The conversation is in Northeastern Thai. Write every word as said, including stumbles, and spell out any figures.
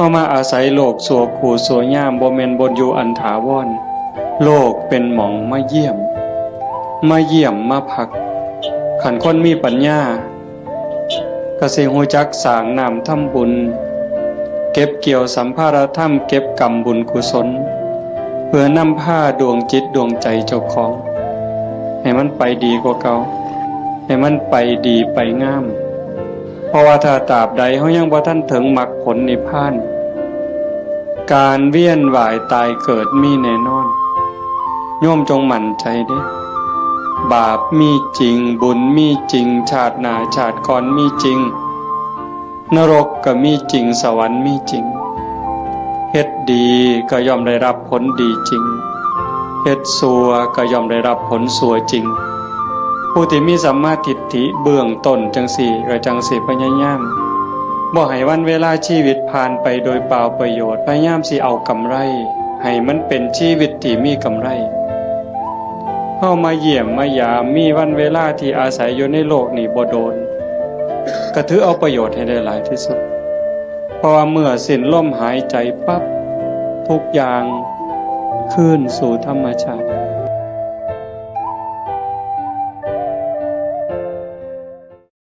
ราะมาอาศัยโลกชั่วครูชั่วยาม บ่แม่นบ่อนอยู่อันถาวร โลกเป็นหม่องมาเยี่ยม มาเยี่ยมมาพัก คันคนมีปัญญา ก็สิฮู้จักสร้างน้ำทำบุญ เก็บเกี่ยวสัมภาระธรรม เก็บกำบุญกุศล เพื่อนำพาดวงจิตดวงใจเจ้าของ ให้มันไปดีกว่าเก่า ให้มันไปดีไปงาม เพราะว่าถ้าตราบใดเฮายังบ่ทันถึงมรรคผลนิพพาน การเวียนว่ายตายเกิดมีแน่นอน โยมจงมั่นใจเด้ บาปมีจริง บุญมีจริง ชาติหน้าชาติก่อนมีจริง นรกก็มีจริง สวรรค์มีจริง เฮ็ดดีก็ย่อมได้รับผลดีจริง เฮ็ดชั่วก็ย่อมได้รับผลชั่วจริง ผู้ที่มีสัมมาทิฏฐิเบื้องต้นจั่งซี้ ก็จั่งสิพยายาม บ่ให้วันเวลาชีวิตผ่านไปโดยเปล่าประโยชน์ พยายามสิเอากำไร ให้มันเป็นชีวิตที่มีกำไร เฮามาเยี่ยมมายาม มีวันเวลาที่อาศัยอยู่ในโลกนี้บ่โดน ก็ถือเอาประโยชน์ให้ได้หลายที่สุด เพราะว่าเมื่อสิ้นลมหายใจปั๊บ ทุกอย่างคืนสู่ธรรมชาติ